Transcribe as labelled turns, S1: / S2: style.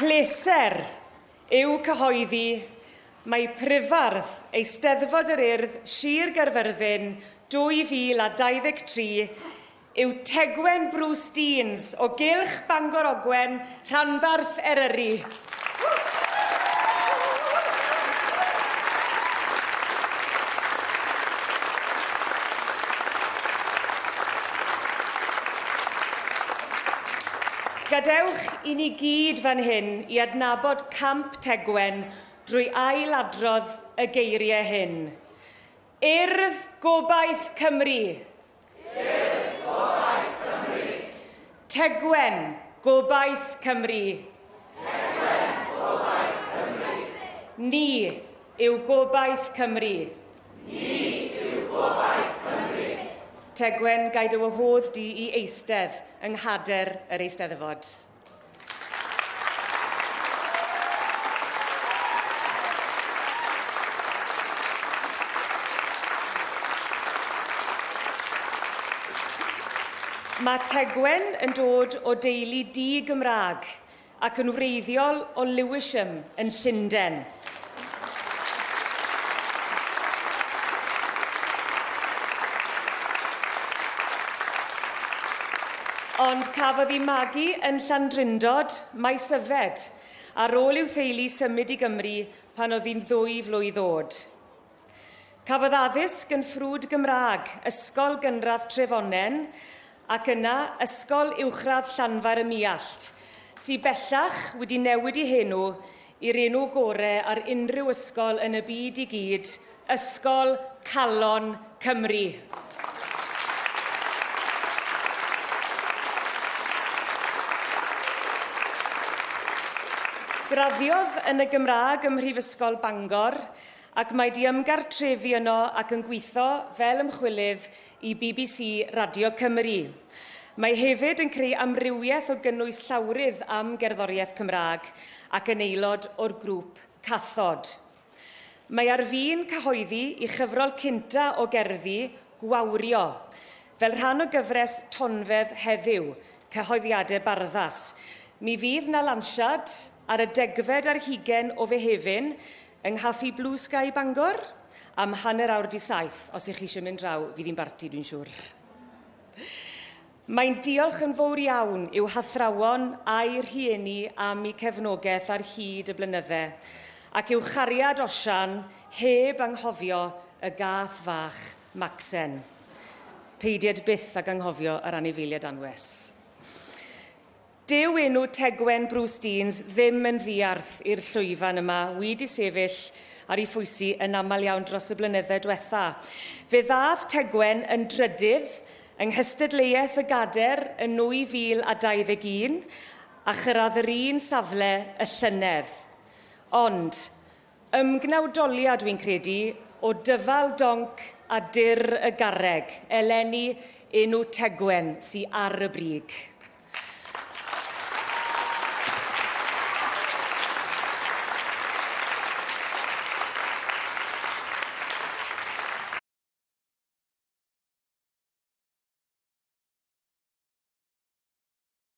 S1: Pleser yw cyhoeddi mai Prifardd Eisteddfod yr Urdd Sir Gaerfyrddin 2023 yw Tegwen Bruce Deans o Gylch Bangor Ogwen, Rhanbarth Eryri. Gadewch i ni gyd fan hyn i adnabod camp Tegwen drwy ail-adrodd y geiriau hyn. Urdd Gobaith Cymru. Urdd Gobaith Cymru. Tegwen, Gobaith Cymru. Tegwen, Gobaith Cymru. Ni yw Gobaith Cymru. Ni yw gobaith Cymru. Tegwen, gai dy wahodd di i eistedd yng nghader yr Eisteddfod. Mae Tegwen yn dod o deulu di-Gymraeg ac yn wreiddiol o Lewisham yn Llundain. Ond cafodd ei magu yn Llandrindod, Maesyfed, ar ôl i'w theulu symud i Gymru pan oedd hi'n ddwy flwydd oed. Cafodd addysg yn ffrwd Gymraeg, Ysgol Gynradd Trefonnen, ac yna Ysgol Uwchradd Llanfair ym Muallt, sy bellach wedi newid ei henw i'r enw gore ar unrhyw ysgol yn y byd i gyd, Ysgol Calon Cymru. Graddiodd yn y Gymraeg ym Mhrifysgol Bangor, ac mae 'di ymgartrefu yno ac yn gwitho fel ymchwilydd i bbc Radio Cymru. Mae hefyd yn creu amrywiaeth o gynnwys llawrydd am gerddoriaeth Cymraeg ac yn aelod o'r grŵp Cathod. Mae ar fin cyhoeddi i chyfrol cynta o gerddi, Gwawrio, fel rhan o gyfres Tonfedd Heddiw, Cyhoeddiadau Barddas. Mi fydd 'na lansiad ar y degfed ar hugain o Fehefin Yng Nghaffi Blue Sky Bangor, am hanner awr 'di saith, os 'ych chi eisiau mynd draw, fydd hi'n barti dwi'n siŵr. Mae'n diolch yn fowr iawn i'w hathrawon a'i rhieni am eu cefnogaeth ar hyd y blynydde, ac i'w chariad Osian, heb anghofio y gath fach, Macsen. Peidied byth ag anghofio yr anifeiliaid anwes. Dyw enw Tegwen Bruce Deans ddim yn ddiarth i'r llwyfan yma, wi 'di sefyll ar ei phwysi yn aml iawn dros y blynydde dwetha. Fe ddath Tegwen yn drydydd yng nghystadleuaeth y Gader yn 2021 a chyrraedd yr un safle y llynedd. Ond, ymgnawdoliad wi'n credu o dyfal donc a dur y garreg, eleni enw Tegwen sy ar y brig.